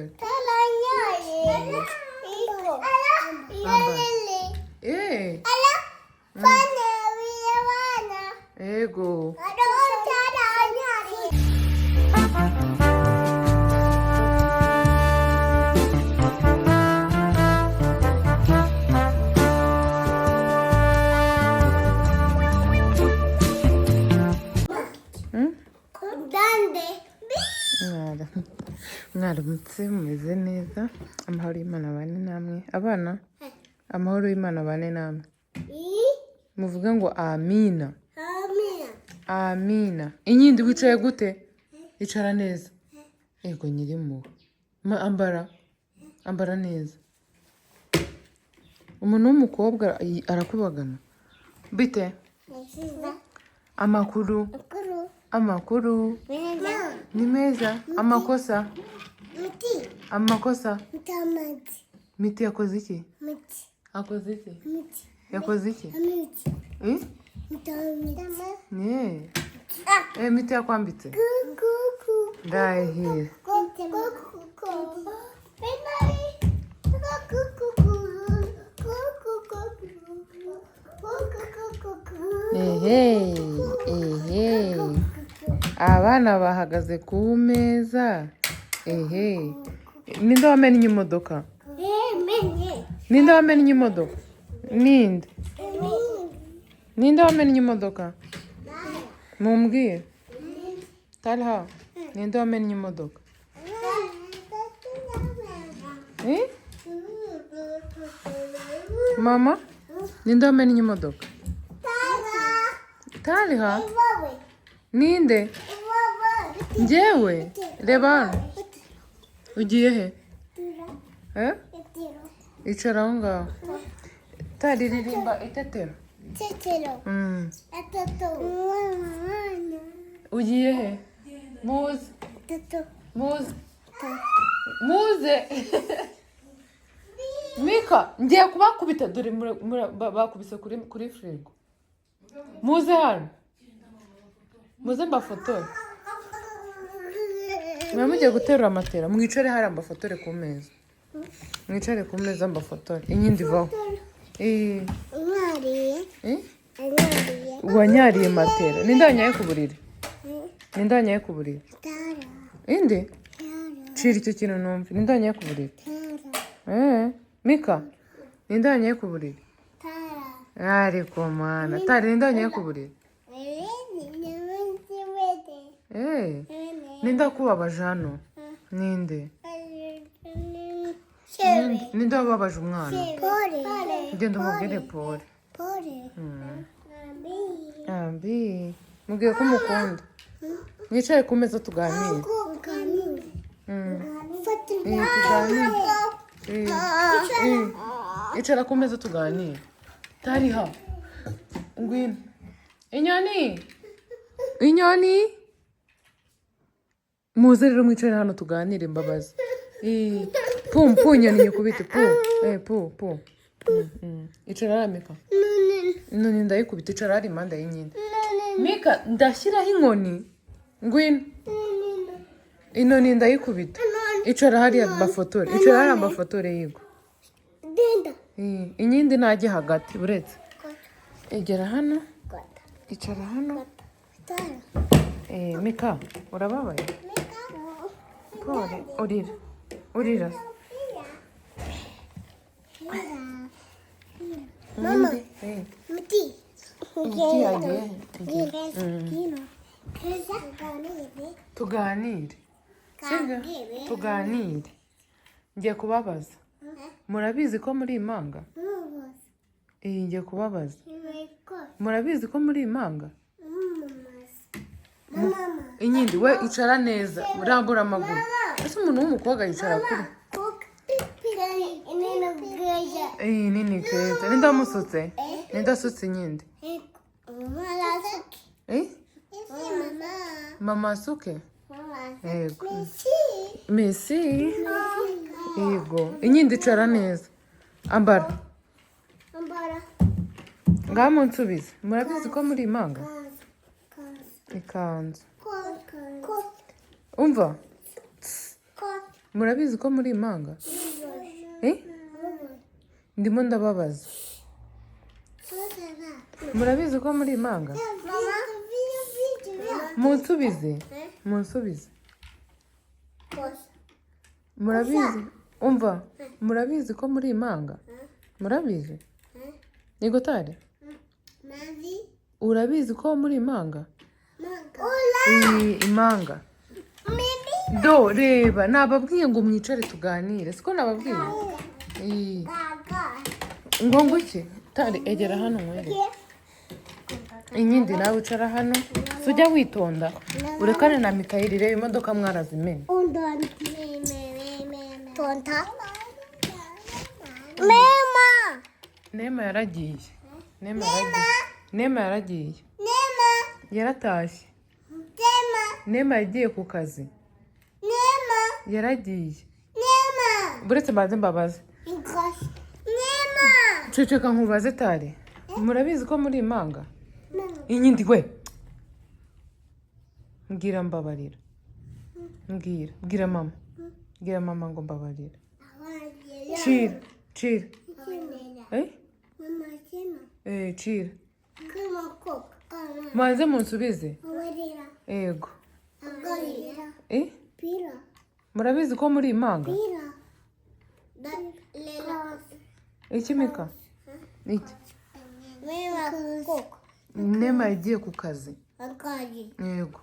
Ambara. Eh, ego. Mwaramutse mumeze neza, amahoro y'Imana abane namwe. Abana, amahoro y'Imana abane namwe. Muvuge ngo amina. Amina. Inyindi wicaye gute? Icara neza. Ego nyirimpuhwe. Ambara. Ambara neza. Umuntu w'umukobwa arakubagana. Bite? Amakuru. Amakuru. Ni meza. Amakosa. Amakosa. Miti yakoze iki? Akoze iki? Yakoze iki? Eh? Ne? Eh, miti yakwambitse? Ndahira. Ehe, ehe. Abana bahagaze ku meza. Ehe. Ninde wamennye imodoka? Ninde wamennye imodoka? Ninde? Ninde wamennye imodoka? Mumbwire. Talha, ninde wamennye imodoka? Eh? Mama? Ninde wamennye imodoka? Talha? Ninde? Njyewe? Reba hano. Ugiye he? Eh? Icara aho ngaho. Tari ririmba itetero. Ugiye he? Muze. Muze. Muze. Mika, ngiye kubakubita dore bakubise kuri firigo. Muze hano. Muze mbafotore. Mwe mugiye guterura amatera, mwicare hariya mbafotore ku meza. Mwicare ku meza mbafotore. Inyindi ivaho. Eh. Eh? Wanyariye matera. Ninde wanyaye ku buriri? Ninde wanyaye ku buriri? Inde? Cira icyo kintu numve. Ninde wanyaye ku buriri? Eh, Mika. Ninde wanyaye ku buriri? Ariko mana. Tari ninde wanyaye ku buriri? Eh. Ninde wakubabaje hano? Ninde? Ninde wababaje umwana? Genda umubwire pole. Ambi. Mubwire ko umukunda. Mwicare ku meza tuganire. Eh, tuganire. Eh, eh. Icara ku meza tuganire. Tariha. Ngwino. Inyoni. Inyoni. Muze rero mwicare hano tuganire mbabazi. Eh, pu pu inyoni nyikubite pu. Eh, pu pu. Icara hariya Mika. Inyoni ndayikubita, icara hariya impande y'inyindi. Mika, ndashyiraho inkoni. Ngwino. Inoni ndayikubita. Icara hariya mbafotore. Icara hariya mbafotore yigo. Eh, inyindi ntajye hagati uretse. Egera hano. Icara hano. Eh, Mika, urababaye? Pole, urira. Urira. Mama. Eh, Miti. Miti yagiye he? Tuganire. Sibyo? Tuganire. Ngiye kubabaza. Murabizi ko muri impanga? Eh, ngiye kubabaza. Murabizi ko muri impanga? Inyindi we icara neza, urambura amaguru. Ese umuntu w'umukobwa yicara kuri? Eh, nini keza. Ninde wamusutse? Ninde wasutse inyindi? Eh? Mama asuke? Yego. Messi. Yego. Inyindi icara neza. Ambara. Ngaho munsubize. Murabizi ko muri impanga? Ikanzu. Umva. Murabizi ko muri impanga? Eh? Ndimo ndababaza. Murabizi ko muri impanga? Munsubize, munsubize. Murabizi, umva, murabizi ko muri impanga? Murabizi? Yego Tari? Urabizi ko muri impanga? Eh, impanga. Do reba, nababwiye ngo mwicare tuganire, siko nababwiye? Eh, ngo nguki? Tari, egera hano nkwereke. Inyindi nawe icara hano, si ujya witonda urekane na Mikayeli. Reba imodoka mwarazimena. Tonta. Mema. Nema yaragiye, Nema yaragiye, Nema yaragiye. Nema. Yaratashye. Nema. Nema yagiye ku kazi. Nema. Yaragiye. Nema. Buretse mbanze mbabaze. Nema. Ceceka nkubaze. Tari, murabizi ko muri impanga? Inyindi we, mbwira, mbabarira, mbwira, bwira mama, bwira mama ngo mbabarira. Cira, cira. Eh eh, cira. Manze munsubize. Yego. Eh, murabizi ko muri impanga? Iki Mika, iki? Nema yagiye ku kazi. Yego.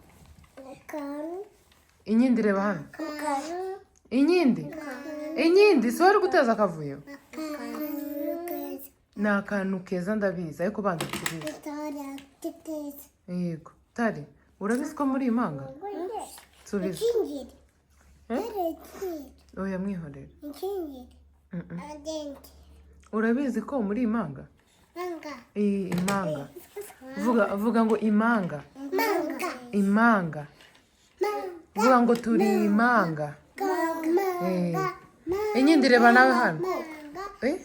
Inyindi, reba hano. Inyindi, inyindi, si wari guteza akavuyo? Ni akantu keza, ndabizi, ariko banza usubize. Yego Tari, urabizi ko muri impanga? Nsubiza. Eh? Oya, mwihorere. Urabizi ko muri impanga? Eh, impanga. Vuga, vuga ngo impanga. Impanga. Vuga ngo turi impanga. Eh. Inyindi, reba nawe hano. Eh?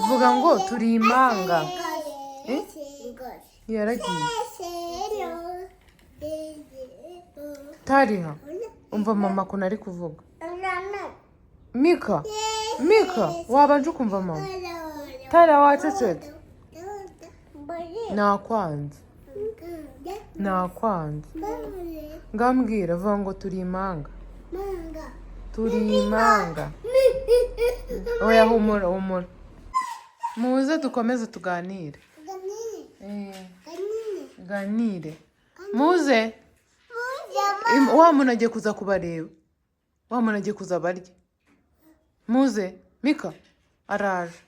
Vuga ngo turi impanga. Eh? Yaragiye. Tariha, umva mama ukuntu ari kuvuga. Mika, Mika, wabanje ukumva mama. Tariha, wacecetse. Nakwanze, nakwanze. Ngambwira, vuga ngo turi impanga. Turi impanga. Oya, humura, humura. Muze dukomeze tuganire. Eh, ganire, muze. Wa muntu agiye kuza kubareba, wa muntu agiye kuza barya. Muze, Mika araje.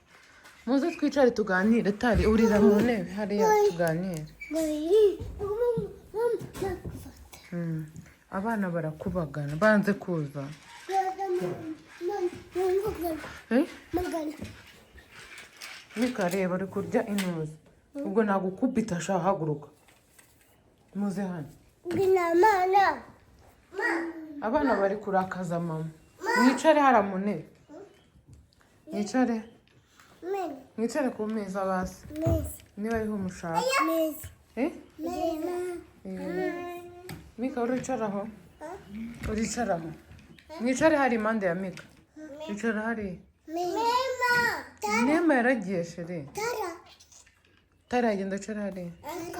Muze twicare tuganire. Tari, urira mu ntebe hariya tuganire. Abana barakubagana, banze kuza. Eh? Mika, reba, uri kurya intuzi. Ubwo nagukubita sha, haguruka. Muze hano. Abana bari kurakaza mama. Mwicare hariya mu ntebe, mwicare, mwicare ku meza basi, niba ariho mushaka. Eh? Eh. Mika, uricaraho, uricaraho. Mwicare hari impande ya Mika, icara hariya. Nema yaragiye, chérie. Tara, genda ucara hariya. Kom,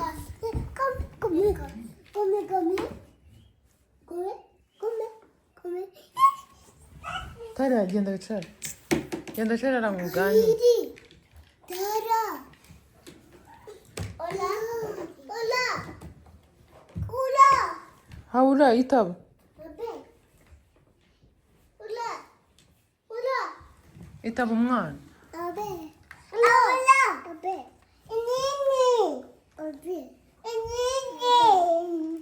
kom, kom, kom, kom, kom. Tara, genda wicare, genda wicare hariya muganire. Tara. Hola. Hola. Hola. Hawura, itaba. Hola. Hola. Itaba umwana. Abe. Hola. Abe. Nini. Abe. Nini. Nini.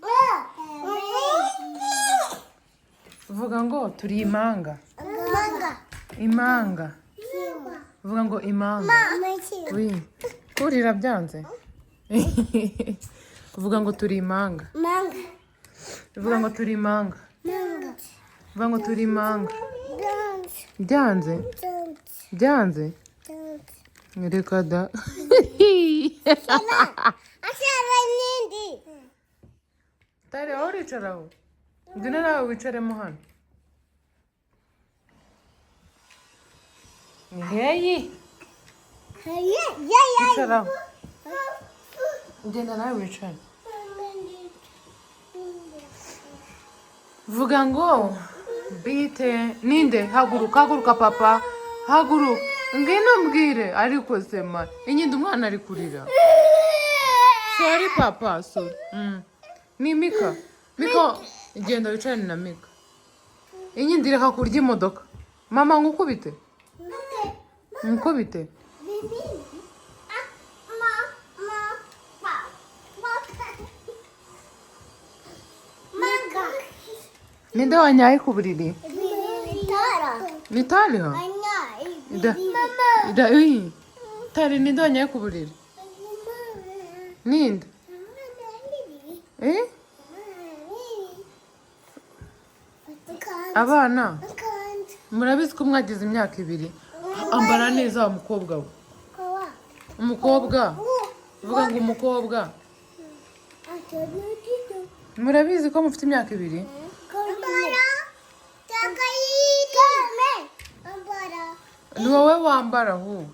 Vuga ngo turi impanga. Manga. Impanga, vuga ngo impanga. Wi, kurira byanze. Vuga ngo turi impanga. Manga. Vuga ngo turi impanga. Manga. Vuga ngo turi impanga. Dance. Byanze. Dance. Byanze. Dance. Reka da. Asara nindi. Tari, aho uricaraho, ngwino nawe wicaremo hano. Ni heyi. Icaraho. Genda nawe wicare. Vuga ngo bite ninde? Haguruka, haguruka papa, haguruka, ngwino mbwire. Ariko sema inyindi, umwana ari kurira. Sorry papa, sorry. Ni Mika. Mika, genda wicarane na Mika. Inyindi, reka kurya imodoka. Mama, ngukubite, ngukubite. Ninde wanyaye ku buriri? Ni Tariha. Da da iyi Tari, ninde wanyaye ku buriri? Ninde? Eh, abana, murabizi ko mwagize imyaka 2. Ambara neza wa mukobwa we. Umukobwa, vuga ngo umukobwa. Murabizi ko mufite imyaka 2. Ni wowe wambara ahubwo.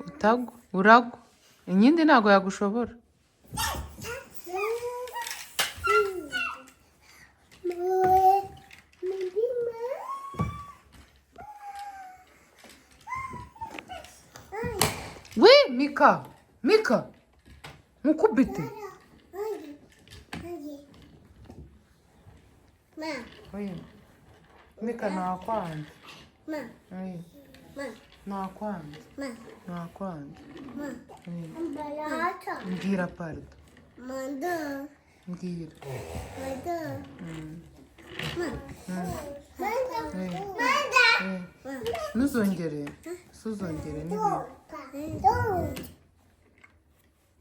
Utagwa, uragwa. Inyindi ntabwo yagushobora. We Mika, Mika, nkukubite. Oya. Mika, nakwanze. Oya. Nakwanze, nakwanze. Oya. Mbwira pardon. Mbwira. Eh. Ntuzongere, suzongere nibi.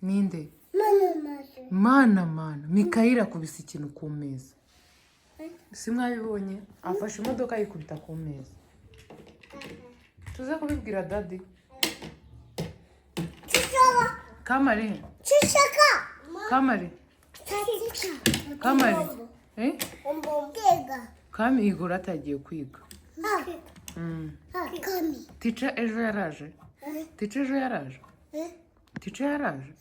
Ninde? Mana, mana, Mikayire akubise ikintu ku meza. Si mwabibonye? Afashe imodoka ayikubita ku meza. Tuze kubibwira daddy. Kamari, Kamari, Kamari. Eh? Kami igura atagiye kwiga. Tica ejo yaraje. Tica ejo yaraje. Tica yaraje.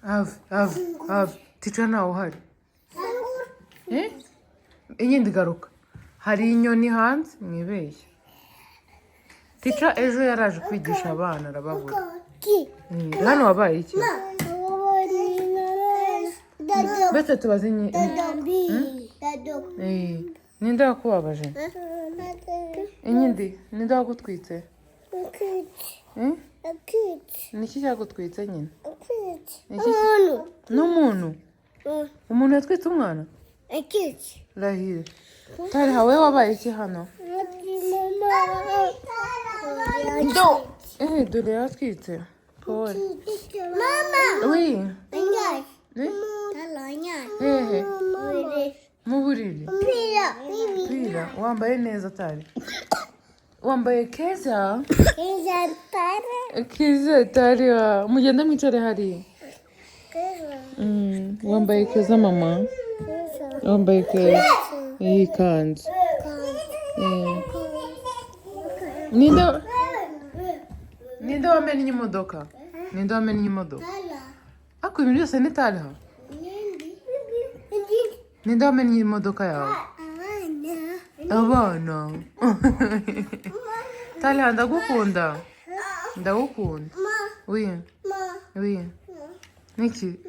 Ave, ave, ave. Tica ntawe uhari. Eh? Inyindi garuka. Hari inyoni hanze mwibeshye. Tica ejo yaraje kwigisha abana arababura. Hano wabaye iki? Mbese tubaze ninde wakubabaje? Inyindi, ninde wagutwitse? Niki cyagutwitse nyine? N'umuntu? Umuntu yatwitse umwana? Rahira. Tariha, wowe wabaye iki hano? Eh, dore yaratwitse. Pole. Oui. Hehe. Mu buriri. Pira, wambaye neza Tari. Wambaye keza. Keza Tari. Mugende mwicare hariya. Wambaye keza mama. Wambaye keza. Iyi kanzu. Ninde wamennye imodoka? Ninde wamennye imodoka? Ariko ibintu byose ni Tariha. Ninde wamennye imodoka yawe? Abana. Tariha, ndagukunda. Ndagukunda. Oui. Oui. Niki?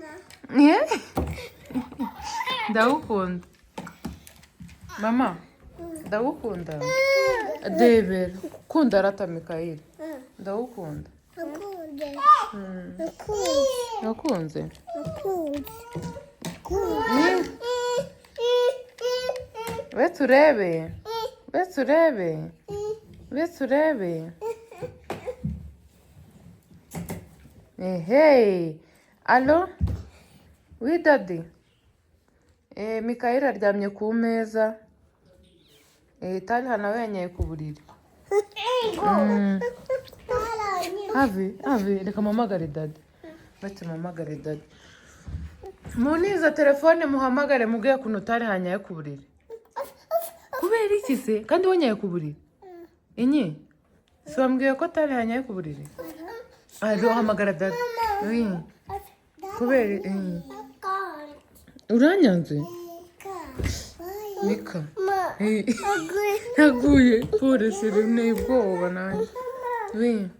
Ndagukunda. Mama, ndagukunda. Debera, kunda rata Mikayire. Ndagukunda. Wakunze? Wese urebe, wese urebe, wese urebe. Ehe, allo, oui daddy. Mikayeli aryamye ku meza. Tariha nawe yanyaye ku buriri. Ave, ave, reka mpamagare daddy. Bati mpamagare daddy. Muniza telefone muhamagare mubwire ukuntu Tariha yanyaye ku buriri. Kubera iki se? Kandi wanyaye ku buriri? Inyi? Si wambwiye ko Tariha yanyaye ku buriri? Allo, hamagara daddy. Oui. Kubera uranyanze? Mika. Yaguye. Pole chérie, nteye ubwoba nanjye. Oui.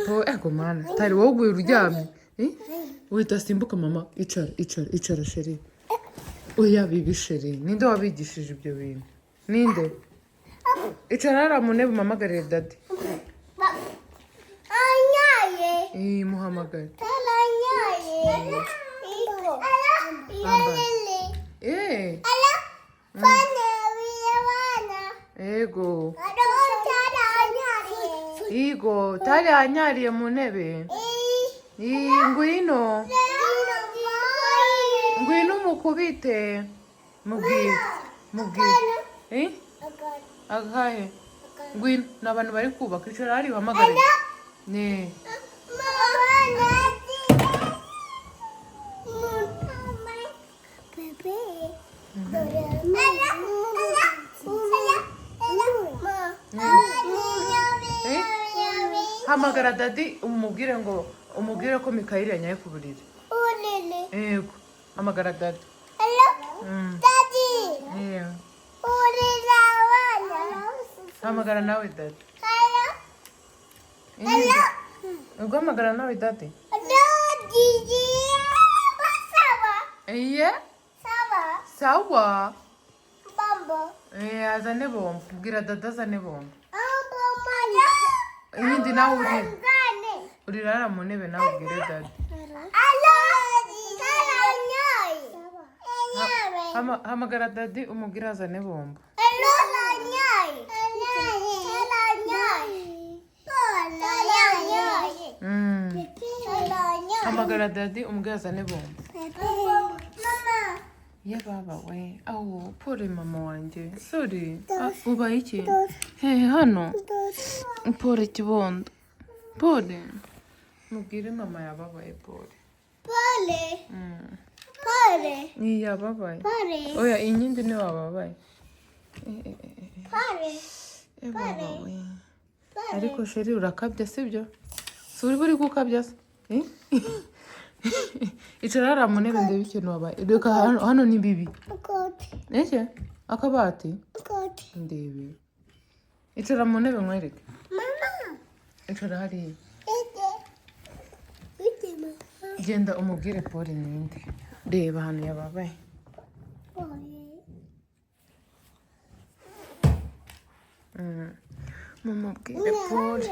Po, ego mana. Tari wowe uguye uryamye. Eh? Uhita simbuka mama. Icara, icara, icara chérie. Oya bibi chérie. Ninde wabigishije ibyo bintu? Ninde? Icara hariya mu ntebe umpamagarire daddy. Anyaye. Eh, muhamagare. Taranyaye. Amba. Eh, ego. Igo, Tari yanyariye mu ntebe. Ii, ngwino. Ngwino umukubite. Mubwire. Mubwire. Eh? Agahe. Ngwino, ni abantu bari kubaka. Icara hariya uhamagare. Ne. Eh? Hamagara daddy umubwire ngo umubwire ko Mikayeli yanyaye ku buriri. Yego. Hamagara daddy. Yeah. Hamagara nawe daddy. Ubwo hamagara nawe daddy. Iye? Sawa. Eh, azane bombo. Bwira dada azane bombo. Ibindi nawe uri. Urirara mu ntebe nawe ubwire daddy. Hamagara daddy umubwire azane bombo. Hamagara daddy umubwire azane bombo. Ye baba we, awo pole mama wanjye. Sorry. Ah, ubaye iki? Hehe hano. Pole kibondo. Pole. Mubwire mama yababaye pole. Iyi yababaye. Oya iyi nyindi niyo wababaye. Eh, eh, eh, eh. Eh, baba we. Ariko chérie urakabya sibyo? Si uri buri gukabya se? Eh? Icara hariya mu ntebe ndebe ikintu wabaye. Reka hano, hano ni bibi. Eke? Akabati? Ndebe. Icara mu ntebe nkwereke. Icara hariya. Genda umubwire pole ninde. Reba ahantu yababaye. Mumubwire pole.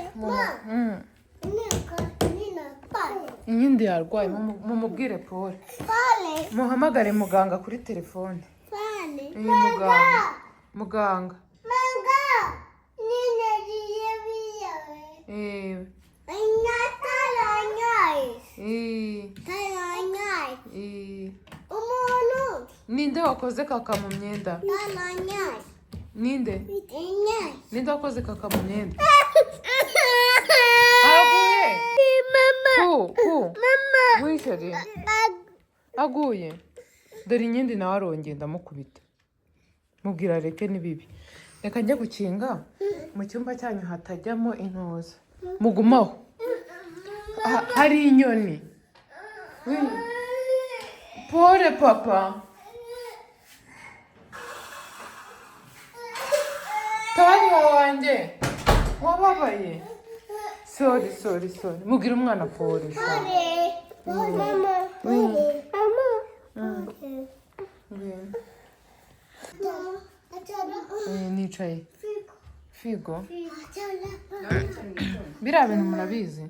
Inyindi yarwaye. Mumubwire pole. Muhamagare muganga kuri telefone. Eh, muganga. Muganga. Eh, eh, eh. Ninde wakoze kaka mu myenda? Ninde? Ninde wakoze kaka mu myenda? Aguye! Ku, ku. Oui, chérie. Aguye. Dore inyindi nawe arongeye ndamukubita. Mubwira areke ni bibi. Reka njye gukinga mu cyumba cyanyu hatajyamo intuza. Mugumaho. Hari inyoni. Oui. Pole papa. Tariha wanjye. Wababaye. Sorry, sorry, sorry. Mubwire umwana pole. Sha. Oui. Ngwino. Eh, nicaye. Figo. Biriya bintu murabizi?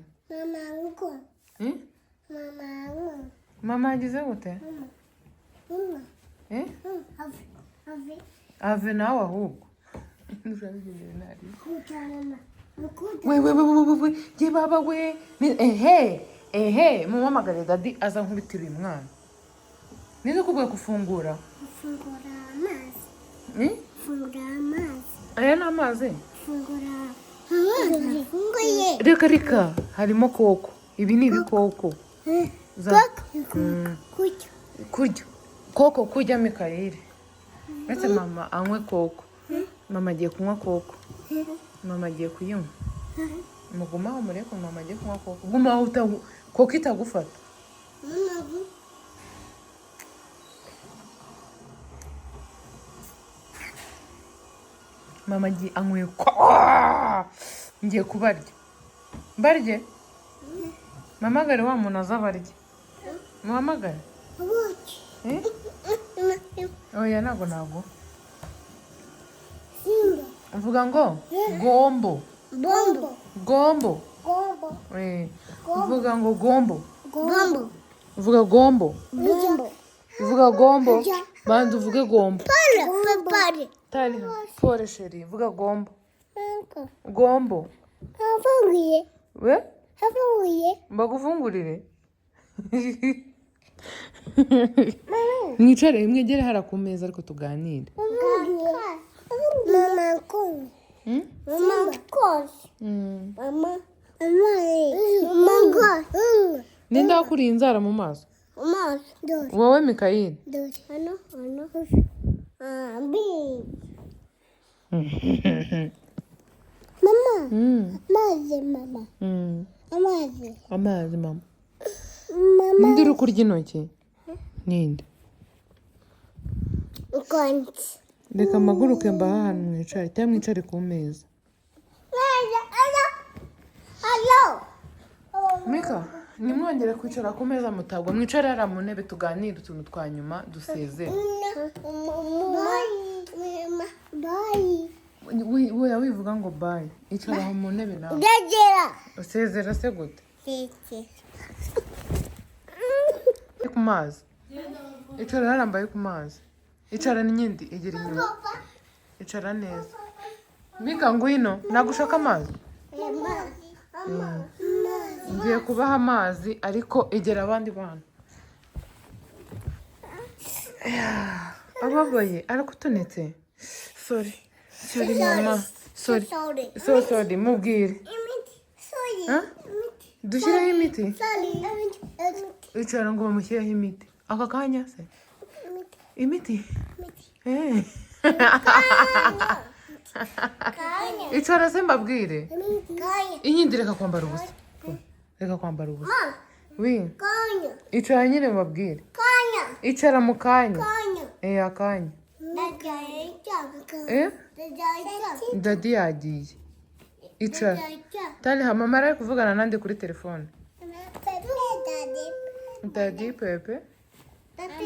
Eh? Mama yagize gute? Eh? Ave nawe ahubwo. We we we we we we, ye baba we. Ehe ehe, mumuhamagare daddy aza nkubitira uyu mwana. Ninde ukubwiye gufungura? Fungura amazi. Eh? Fungura amazi. Aya ni amazi. Fungura amazi. Funguye. Reka reka, harimo koko. Ibi ni ibikoko. Koko. Kurya. Kurya. Koko kurya, Mikayire. Uretse mama anywe koko. Mama agiye kunywa koko. Mama agiye kuyinywa. Mugumaho mureke mama agiye kunywa koko. Gumaho koko itagufata. Mama. Mama agiye anyweye ko. Ngiye kubarya. Barye? Mpamagare wa muntu aza abarye. Muhamagare. Ubuki. Eh? Oya, ntabwo ntabwo. Simba. Uvuga ngo gombo. Bombo. Gombo. Gombo. Eh. Uvuga ngo gombo. Gombo. Uvuga gombo. Gombo. Uvuga gombo. Banza uvuge gombo. Pare. Pare. Tari pole chérie, vuga gombo. Gombo. Afunguye. We? Afunguye. Mbagufungurire. Mwicare, mwegere hara ku meza ariko tuganire. Mama ko. Hmm? Mama ko. Mama. Mama ko. Ninde wakuriye inzara mu maso? Mama. Dore. Wowe Mikayire. Dore. Hano hano. Ah, bi. Mama. Amazi mama. Amazi. Amazi mama. Mama. Ninde uri kurya intoki? Ninde? Ukonti. Reka mpaguruke mbahe ahantu mwicare cyangwa mwicare ku meza. Alo. Mika, nimwongere kwicara ku meza mutagwa, mwicare hariya mu ntebe tuganire utuntu twa nyuma dusezere. Bye. Weya wivuga ngo bye, icara aho mu ntebe nawe. Ndagera. Usezera se gute? Tete. Ku mazi. Icara hariya mbaye ku mazi. Icara n'iyindi egera inyuma. Icara neza. Mika ngwino, ntabwo ushaka amazi? Ngiye kubaha amazi ariko egera abandi bana. Ababaye, arakutonetse. Sorry. Sorry mama. Sorry. So sorry, mubwire. Huh? Dushyireho imiti? Icara ngo bamushyireho imiti. Aka kanya se? Imiti? Eh. Icara se mbabwire. Inyindi reka kwambara ubusa. Reka kwambara ubusa. Wi. Icara nyine mbabwire. Icara mu kanya. Eh, akanya. Eh? Daddy yagiye. Icara. Tariha mama ari kuvugana nande kuri telefone. Daddy pepe.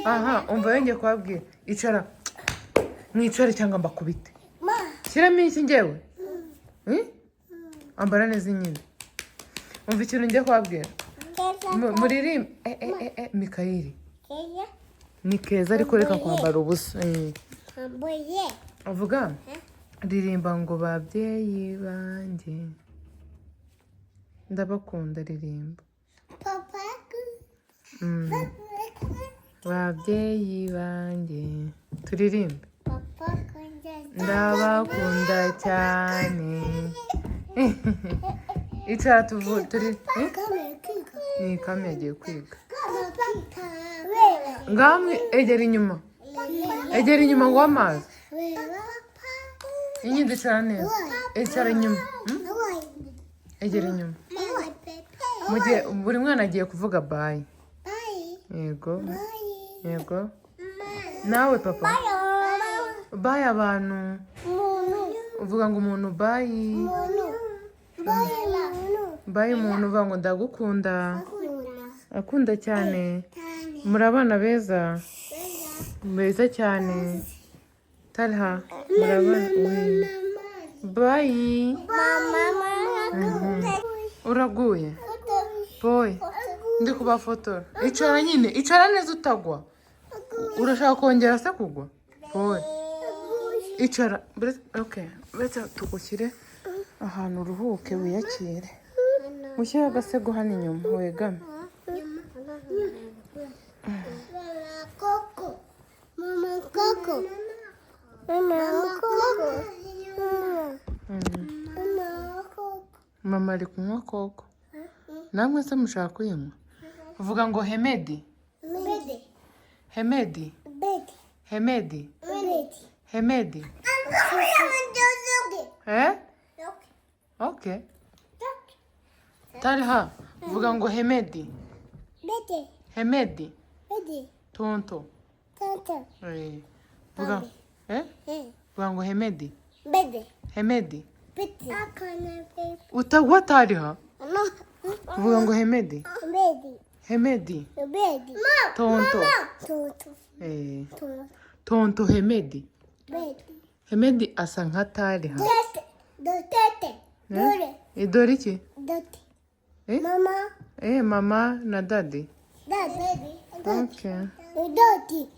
Aha, umva yongeye kubabwira. Icara. Mwicare cyangwa mbakubite. Shyiramo iki njyewe? Eh? Ambara neza inyine. Umva ikintu ngiye kubabwira. Muririmbe. Eh, eh, eh, eh, Mikayire. Ni keza ariko reka kwambara ubusa. Eh. Avuga ririmba ngo babyeyi banjye ndabakunda, ririmba. Babyeyi banjye turirimbe ndabakunda cyane. Icara tuvu turi eh? Ni kami yagiye kwiga. Ngamwe egera inyuma, egera inyuma ngo amazi. Inyindi icara neza, icara inyuma. Egera inyuma. Mu gihe buri mwana agiye kuvuga bye. Yego yego. Nawe papa bye abantu. Uvuga ngo umuntu bye. Bye umuntu, uvuga ngo ndagukunda. Akunda cyane. Muri abana beza. Beza cyane. Talha, muri abana. Bye. Uraguye. Boy. Ndi kubafotora. Icara nyine, icara neza utagwa. Urashaka kongera se kugwa? Pole. Icara. Okay, buretse tugushyire ahantu uruhuke, wiyakire. Mushyire agasego hano inyuma, wegame. Mama Coco. Mama Coco. Mama Coco. Mama Coco. Mama ari kunywa koko. Namwe se mushaka kuyinywa? Vuga ngo Hemedi. Bedi. Hemedi. Bedi. Hemedi. Bedi. Hemedi. Eh, okay. Talha, vuga ngo Hemedi. Bedi. Hemedi. Bedi. Tonto. Tata. Eh, vuga, eh, Eh. vuga ngo Hemedi. Bedi. Hemedi. Bedi. Utagwa, Talha. Vuga ngo Hemedi. Bedi. Hemedi. Bedi. Tonto. Toto. Eh. Toto. Tonto Hemedi. Bedi. Hemedi asa nka Talha. Tete. Tete. Dore. Eh, dore iki? Doti. Eh? Mama. Eh, mama na daddy. Daddy. Okay. Doti.